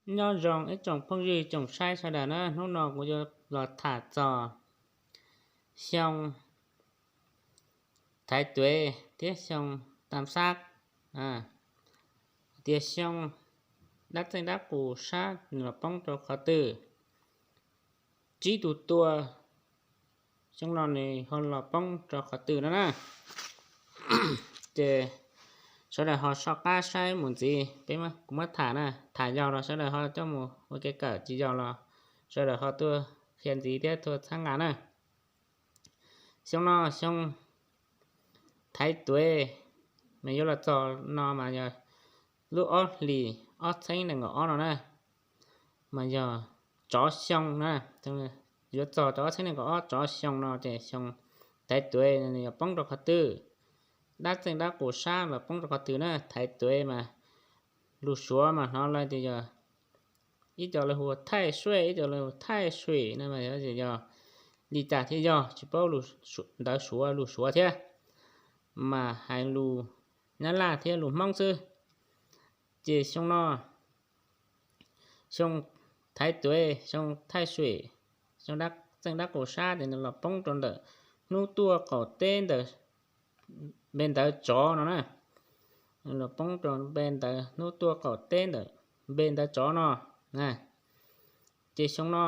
Nyob zoo ib tsoom phooj ywg tsoom saib sawv daws na, hnub no kuv yuav los tham txog xyoo thaiv tuev thiab xyoo tam xab, tias xyoo dab txeej dab qus sab nws los poob rau qhov twg, tsib tus tua xyoo no nws ho los poob rau qhov twg no na. Ces sawv daws ho soj qab saib mus ntxiv, peb kuv muab tham na, tham yog los sawv daws ho coj mus ua kev kawm, tsis yog los sawv daws ho tuaj qhia ntxiv thiab tuaj txhawb nqa na. Xyoo no xyoo thaiv tuev mas yuav los txog no mas yog lub ob hlis ob txhiab nees nkaum ob no na, mas yog tsov xyoo na. Yuav txog rau ob txhiab nees nkaum ob tsov xyoo no ces xyoo thaiv tuev nws yuav poob rau qhov twg, dab txeej dab qus sab los poob rau qhov twg na. Thaiv tuev mas lus Suav mas hnov lawv tias yog, ib co lawv hu thaij suej, ib co lawv hu thaij suim na, mas yog li cas thiaj yog tsis paub ntawv Suav lus Suav thiab, mas hais lus Nyab Laj thiab lus Hmoob xwb. Ces xyoo no xyoo thaiv tuev, xyoo thaij suim, xyoo dab txeej dab qus sab ces nws los poob rau ntawm hnub tuaj qaum teb ntawm npe ntawv tsov no na. Los poob rau npe ntawv hnub tuaj qaum teb ntawm npe ntawv tsov no. Ces xyoo no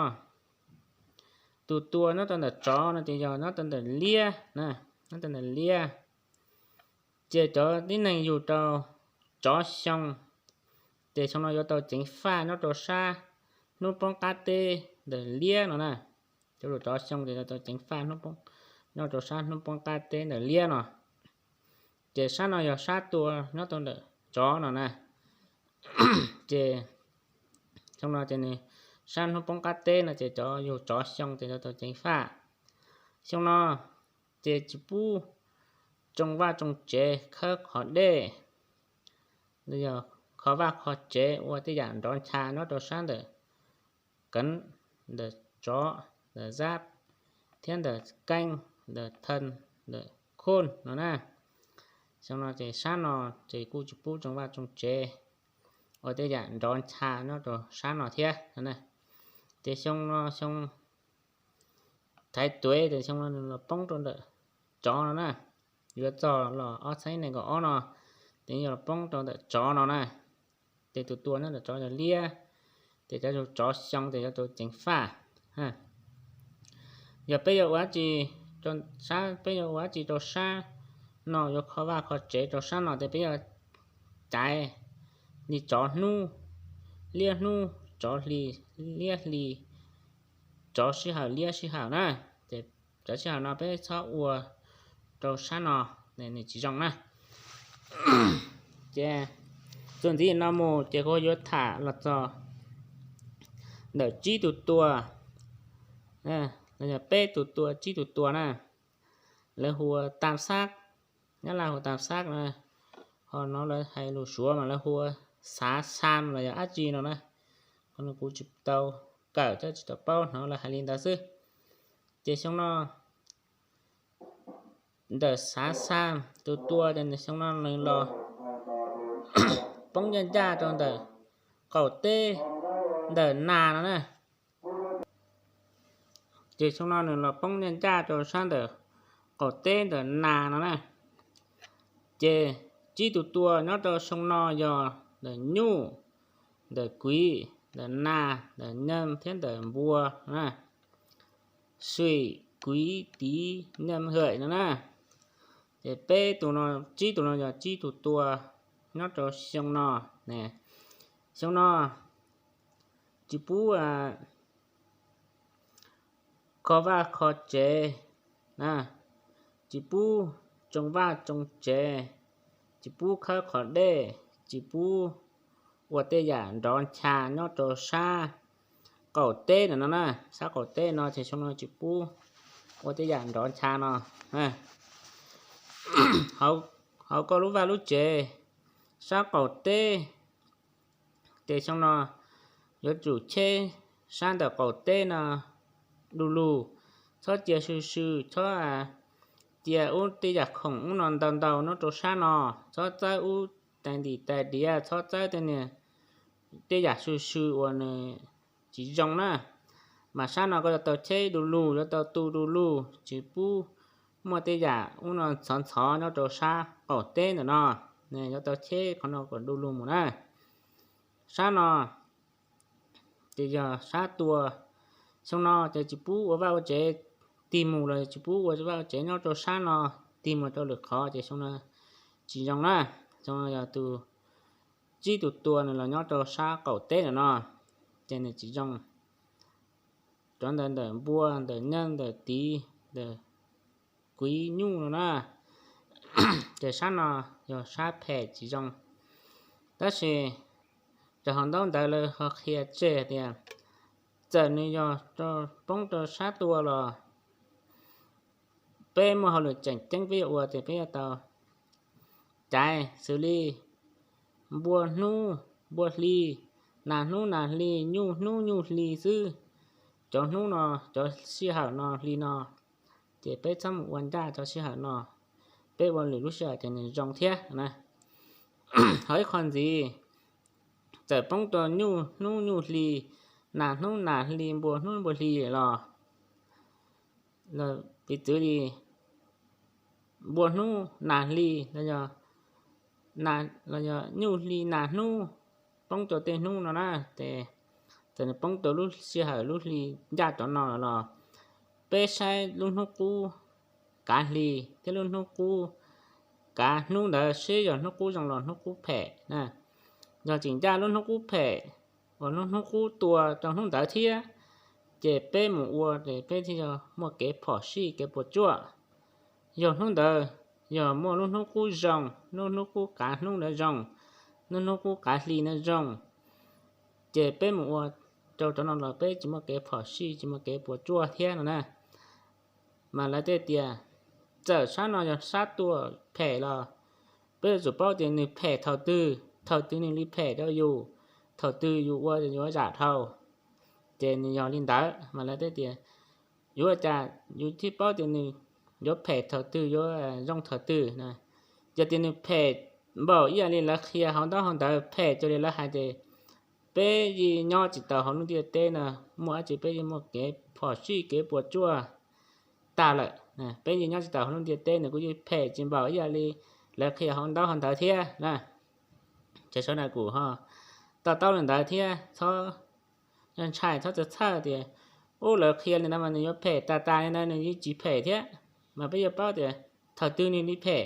tus tua nyob rau ntawm tsov no ces yog nyob rau ntawm liab na, nyob rau ntawm liab. Ces cov tib neeg yug rau tsov xyoo, ces xyoo no yuav tau ceev faj nyob rau sab hnub poob qab teb ntawm liab no na. Cov lus tsov xyoo ces yuav tau ceev faj nyob rau sab hnub poob qab teb ntawm liab no. Ces sab no yog sab tua nyob rau ntawm tsov no na. Ces xyoo no ces nws sab hnub poob qab teb no ces cov yug tsov xyoo ces yuav tau ceev faj. Xyoo no ces tsis pub tsoo vaj tsoo tsev khawb qhov dej, yog kho vaj kho tsev ua tej yam nrov ncha nyob rau sab ntawm keev, ntawm tsov, ntawm zab, thiab ntawm keej, ntawm thee, ntawm khoj no na. Xyoo no ces sab no ces kuj tsis pub tsoo vaj tsoo tsev ua tej yam nrov ncha nyob rau sab no thiab. Ces xyoo no xyoo thaiv tuev ces xyoo no nws los poob rau ntawm tsov no na. Yuav txog los ob txhiab nees nkaum ob no ces yuav los poob rau ntawm tsov no na. Ces tus tua nyob ntawm tsov yog liab, ces cov yug tsov xyoo ces yuav tau ceev faj. Yog peb yuav ua dab tsi rau sab, peb yuav ua dab tsi rau sab no, yuav kho vaj kho tsev rau sab no ces peb yuav caiv li tsov hnub, liab hnub, tsov hli, liab hli, tsov sij hawm, liab sij hawm na. Ces tsov sij hawm no peb txhob ua rau sab no, nws tsis zoo na. Ces txuas ntxiv no mus ces kuv yuav tham los txog ntawm tsib tus tua, los yog peb tus tua, tsib tus tua na. Lawv hu ua tam xab, Nyab Laj hu tam xab na, ho no lawv hais lus Suav mas lawv hu ua xav xam los yog dab tsi no na. Qhov no kuv tsis tau kawm thiab tsis tau paub, hnov lawv hais li ntawd xwb. Ces xyoo no ntawm xav xam tus tua ces xyoo no nws los poob ncaj ncaj rau ntawm qaum teb ntawm nas no na. Ces xyoo no nws los poob ncaj ncaj rau sab ntawm qaum teb ntawm nas no na. Ces tsib tus tua nyob rau xyoo no yog ntawm nyuj, ntawm kuiv, ntawm nas, ntawm nyam thiab ntawm npua na. Suim, kuiv, tiv, nyam, hawm no na. Ces peb tus no, tsib tus no yog tsib tus tua nyob rau xyoo no. Xyoo no tsis pub kho vaj kho tsev, tsis pub tsoo vaj tsoo tsev, tsis pub khawb qhov dej, tsis pub ua tej yam nrov ncha nyob rau sab qaum teb no na. Sab qaum teb no ces xyoo no tsis pub ua tej yam nrov ncha no. Hauv koj lub vaj lub tsev sab qaum teb, ces xyoo no yuav tsum cheb sab ntawm qaum teb no du lug, txhob cia sw sw, txhob cia ub tej yam khoom ub no ntau ntau nyob rau sab no, txhob txawb ub tais ntim tais diav, txhob txawb tej niag tej yam swm swm uas nws tsis zoo na. Mas sab no koj yuav tau cheb du lug, yuav tau tu du lug, tsis pub muaj tej yam ub no ntxhov ntxhov nyob rau sab qaum teb ntawm no. Yuav tau cheb qhov no kom du lug mus na. Sab no ces yog sab tua. Xyoo no ces tsis pub ua vaj ua tsev tig mus los tsis pub ua vaj ua tsev nyob rau sab no tig mus rau lwm qhov ces xyoo no tsis zoo na. Xyoo no yog tus tsib tus tua nws los nyob rau sab qaum teb no no, ces nws tsis zoo. Cov ntawd ntawm npua, ntawm nyab, ntawm tiv, ntawm kuiv, nyuj no na, ces sab no yog sab phem tsis zoo. Tab sis cov hauv ntaub ntawv lawv ho qhia tseg tias txawm nws yog poob rau sab tua los peb muaj hauj lwm tseem ceeb peb yuav ua tias peb yuav tau caiv xws li npua hnub npua hli, nas hnub nas hli, nyuj hnub nyuj hli xwb. Cov hnub no, cov sij hawm no hli no, ces peb txhob mus ua ncaj cov sij hawm no, peb ua lwm lub sij hawm ces nws zoo thiab na. Ho ib qho ntxiv, txawm poob rau nyuj hnub nyuj hli, nas hnub nas hli, npua hnub npua hli los piv txwv li npua hnub nas hli los yog nyuj hli nas hnub poob rau tej hnub no na, ces txawm nws poob rau lub sij hawm lub hli ncaj rov no los peb saib lub hnub qub kav hli thiab lub hnub qub kav hnub ntawd seb yog hnub qub zoo los hnub qub phem na. Yog tseem ncaj lub hnub qub phem uas lub hnub qub tua rau hnub ntawd thiab, ces peb mus ua ces peb thiaj yog muaj kev phom sij kev puas tsuaj. Yog hnub ntawd yog muaj lub hnub qub zoo, lub hnub qub kav hnub ntawd zoo, lub hnub qub kav hli ntawd zoo, ces peb mus ua rau cov no los peb tsis muaj kev phom sij tsis muaj kev puas tsuaj thiab no na. Mas lawv thiaj tias txawm sab no yog sab tua phem los peb yuav tsum paub tias nws phem thaum twg, thaum twg nws li phem rau yus, thaum twg yus ua yuav zam dhau, ces nws yog li ntawd. Mas lawv thiaj tias yuav ua cas yus thiaj paub tias nws yuav phem thaum twg yuav zoo thaum twg na? Yog tias nws phem npaum ib yam li lawv qhia hauv ntaub hauv ntawv phem cuag li lawv hais ces peb yeej nyob tsis tau hauv lub ntiaj teb no, muaj dab tsi peb yeej muaj kev phom sij kev puas tsuaj tag lawm. Peb yeej nyob tsis tau hauv lub ntiaj teb no, kuj yeej phem tsis npaum ib yam li lawv qhia hauv ntaub hauv ntawv thiab na. Ces sawv daws kuj ho to taub li ntawd thiab txhob ntshai txhob txhawj tias ub lawv qhia li ntawd mas nws yuav phem tas tas li ntawd, nws yeej tsis phem thiab. Mas peb yuav paub tias thaum twg nws li phem,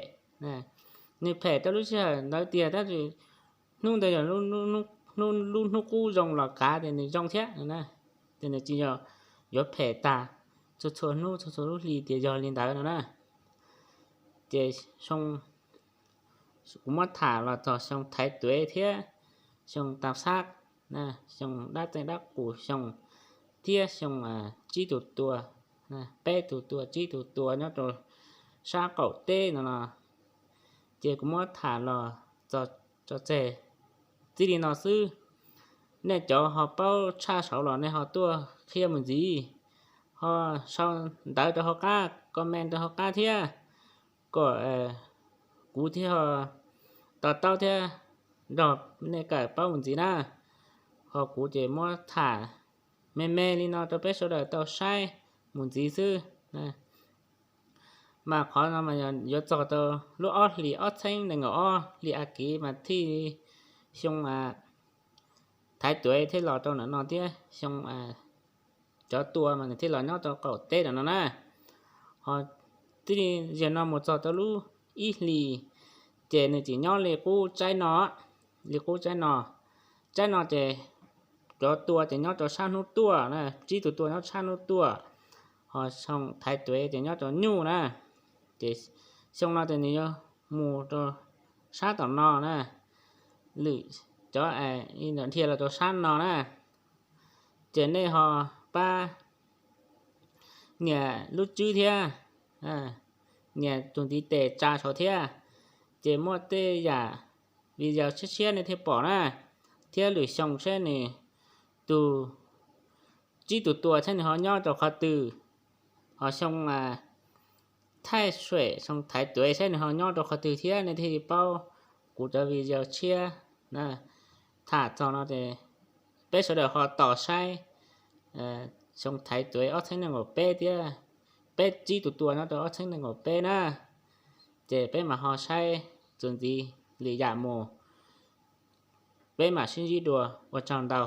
nws phem rau lub sij hawm ntawd tiag tab sis hnub ntawd yog lub hnub qub zoo los kav tias nws zoo thiab no na. Ces nws tsis yog yuav phem tas txhua txhua hnub txhua txhua lub hli tias yog li ntawd no na. Ces xyoo, kuv muab tham los txog xyoo thaiv tuev thiab xyoo tav xab, xyoo dab txeej dab qus xyoo, thiab xyoo tsib tus tua, peb tus tua tsib tus tua nyob rau sab qaum teb no no. Ces kuv muab tham los txog tso tseg txij li no xwb. Nej cov ho paub tshaj saud los nej ho tuaj qhia mus ntxiv, ho sau ntawv rau hauv qab, comment rau hauv qab thiab, kom kuv thiaj to taub thiab nrog nej kawm paub mus ntxiv na. Ho kuv ces muab tham me me li no rau peb sawv daws tau saib mus ntxiv xwb. Mas qhov no mas yuav txog tau lub ob hlis ob txhiab nees nkaum ob hli a kiv mas thiaj xyoo thaiv tuev thiaj los rau ntawm no thiab xyoo cov tua mas nws thiaj los nyob rau qaum teb ntawm no na. Ho tib li ziag no mus txog tau lub ib hlis, ces nws tseem nyob li qub tsaib no, li qub tsaib no. Tsaib no ces cov tua ces nyob rau sab hnub tuaj na, tsib tus tua nyob sab hnub tuaj, ho xyoo thaiv tuev ces nyob rau nyuj na. Ces xyoo no ces nws yuav mus rau sab tom no na, lwm cov dhia los rau sab no na. Ces nej ho pab nias lub tswb thiab nias tus ntiv tes tsa saud thiab, ces muaj tej yam video tshiab tshiab nej thiaj pom na, thiab lwm xyoo seb nws tus tsib tus tua thiab nws ho nyob rau qhov twg, ho xyoo thaij suem xyoo thaiv tuev seb nws ho nyob rau qhov twg thiab nej thiaj li paub kuv cov video tshiab na. tham txog no ces peb sawv daws ho tos saib xyoo thaiv tuaj ob txhiab nees nkaum peb thiab, peb tsib tug tua nyob rau ob txhiab nees nkaum peb na, ces peb mam ho saib txuas ntxiv li yam mus, peb mam sib ntsib dua, ua tsaug ntau.